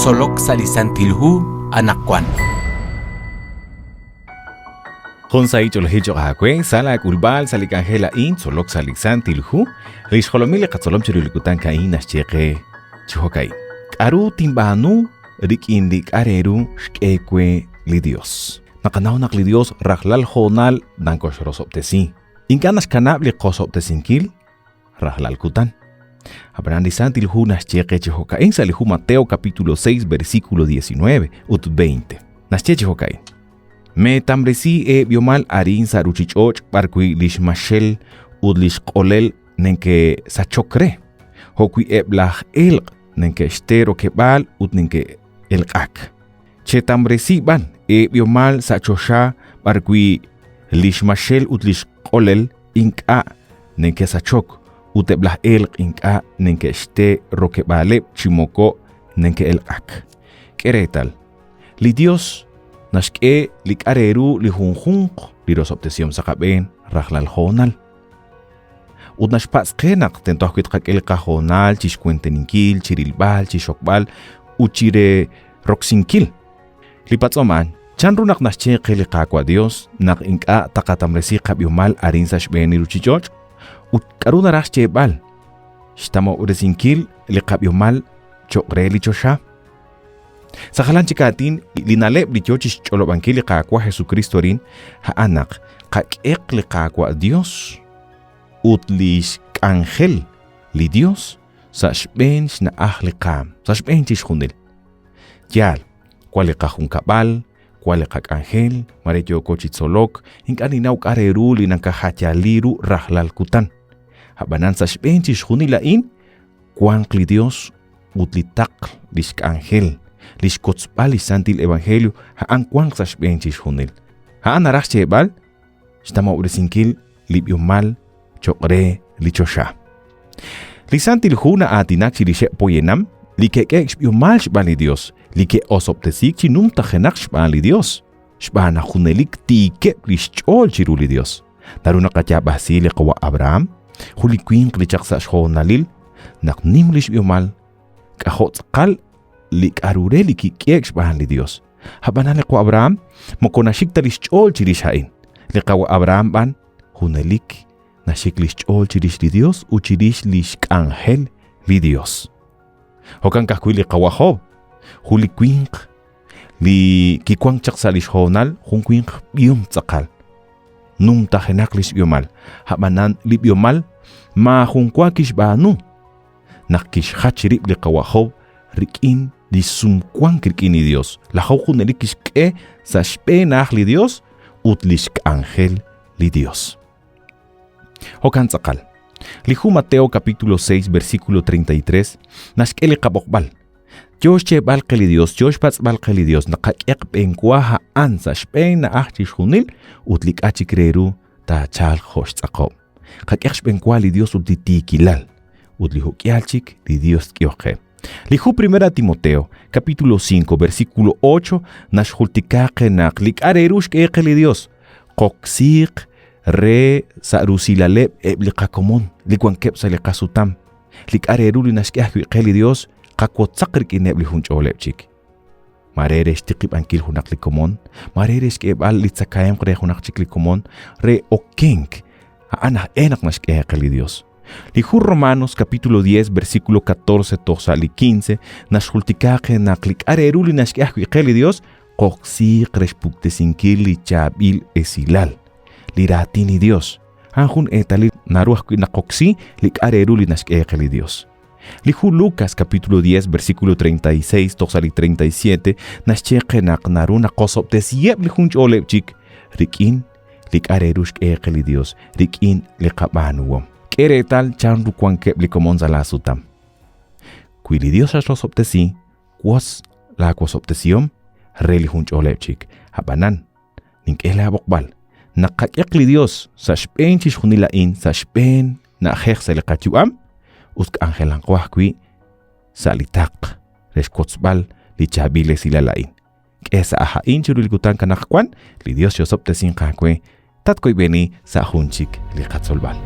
Tzolok sa' li Santil Hu anaqwan. Jun sahil ch'oolejil cho'q aawe sa' laak'ulb'al sa' li k'anjel a'in Tzolok sa' li Santil Hu. Li xjolomil li qatzolom chiru li kutan a'in naxye qe chi jo'ka'in. K'aru tinb'aanu rik'in li k'a' re ru xk'e we li Dios? Naqanaw naq li Dios rajlal hoonal nakoxrosob'tesi. Ink'a' naxkanab' li qosob'tesinkil rajlal kutan. Ab'anan li Santil Hu naxye qe chi jo'ka'in sa' li hu Mateo capítulo 6 versículo 19 ut 20. Naxye chi jo'ka'in. Meetamresi eeb'ihomal arin sa' ruuchich'och' b'arwi' li xmaxel ut li xq'olel neke'sachok re, jo'wi' eb' laj elq' neke'xte rokeb'aal ut neke'elq'ak. Chetamresi b'an eeb'ihomal sa' choxa b'arwi' li xmaxel ut li xq'olel ink'a' neke'sachok ut eb' laj elq' ink'a' neke'xte rokeb'aaleb' chi moko neke'elq'ak. K'e reetal, li Dios naxk'e li k'a' re ru li junjunq li rosob'tesihom sa' qab'een rajlal hoonal. Ut naxpatz' qe naq tento ajwi' tqak'e li qahoonal chixwenteninkil, chirilb'al, chixxokb'al ut chire roksinkil. Li patz'om a'an, chan ru naq naxye qe li Qaawa' Dios naq ink'a' taqatamresi qab'ihomal arin sa' xb'een li ruchich'och'? Ut k'a'ru naraj xyeeb'al xtamob'resinkil li qab'ihomal choq' re li choxa? Sa' jalan chik aatin, li na'leb' li yoo chixch'olob'ankil li Qaawa' Jesukristo arin, a'an naq qak'eq li Qaawa' Dios ut lix k'anjel li Dios sa' xb'een xna'aj li qaam, sa' xb'een chixjunil. Yaal, wan li qajunkab'al, wan li qak'anjel, mare yooko chi tzolok, ink'a' ninnaw k'a' re ru li nakajayali ru rajlal kutan. A'b'anan sa' xb'een chixjunil a'in, wanq li Dios ut li taql lix k'anjel, lix kotzb'al lix santil evangelio, a'an wanq sa' xb'een chixjunil. A'an naraj xyeeb'al xtamob'resinkil li b'ihomal choq' re li choxa. Li Santil Hu na'aatinak chirixeb' poyanam li ke'k'e'k xb'ihomal xb'aan li Dios, li ke'osob'tesiik chi numtajenaq xb'aan li Dios, xb'aan naq junelik tiikeb' li xch'ool chiru li Dios. Naru naqayaab'asi li qawa' Abraham, jun li winq li chaq sa' xhoonalil naq nim li xb'ihomal, k'ajo' tz'aqal li k'aru re li kik'e'k xb'aan li Dios. Ab'anan li qawa' Abraham moko naxik ta li xch'ool chirix a'in. Li qawa' Abraham b'an junelik naxik li xch'ool chirix li Dios ut chirix li xk'anjel li Dios. Jo'kan ka'ajwi' li qawa' Job, jun li winq li kiwank chaq sa' li xhoonal, jun winq b'ihom tz'aqal. Numtajenaq li xb'ihomal, ab'anan li b'ihomal maajunwa kixb'aanu naq kixjach rib' li qawa' Job rik'in li sumwank rik'in li Dios. Laj Job junelik kixk'e sa' xb'een aj li Dios ut lix k'anjel li Dios. Jo'kan tz'aqal. Li hu Mateo capítulo 6 versículo 33 naxk'e li qab'oqb'al. Yoo xyeeb'al qe li Dios, yoo xpatz'b'al qe li Dios naq qak'eq b'enwa a'an sa' xb'een na'aj chixjunil ut li k'a' chik re ru taachalq jo' xtz'aqob'. Qak'eq xb'enwa li Dios ut li tiikilal, ut li jo'k'ihal chik li Dios tk'ehoq qe. Li hu Primera Timoteo, capítulo 5, versículo 8, naxjultika qe naq li k'a' re ru xk'e qe li Dios, qoksiiq re sa' rusilaleb' eb' li qakomon li wankeb' sa' li qasutam. Li k'a' re ru li naxk'e ajwi' qe li Dios, qawotzaq rik'ineb' li junch'oleb' chik. Mare re xtiqib'ankil junaq li komon, mare re xk'eeb'al li tzakahemq re junaq chik li komon, re okenk, a'an aj e naq naxk'e qe li Dios. Li hu Romanos capítulo 10 versículo 14 toj sa' li 15 naxjultika qe naq li k'a' re ru li naxk'e ajwi' qe li Dios qoksiiq re xpuktesinkil li chaab'il esilal, li raatin li Dios. A'an jun eetalil naru ajwi' naqoksi li k'a' re ru li naxk'e qe li Dios. Li hu Lucas capítulo 10 versículo 36 toj sa' li 37 naxye qe naq naru naqosob'tesiheb' li junch'oleb' chik rik'in li k'a' re ru xk'e qe li Dios, rik'in li qab'aanuhom. K'e reetal chan ru wankeb' li komon sa' laa sutam. Wi li Dios xatrosob'tesi, wotz laa wosob'tesihom re li junch'oleb' chik. A'b'anan, nink'e laa b'oqb'al naq qak'eq li Dios sa' xb'een chixjunil a'in sa' xb'een na'ajej sa' li qayu'am ut k'anjelanqo ajwi' sa' li taql re xwotzb'al li chaab'il esilal a'in. K'e sa' aj a'in chiru li kutan anaqwan, li Dios xosob'tesinq aawe, tatkoyb'eni sa' jun chik li qatzolb'al.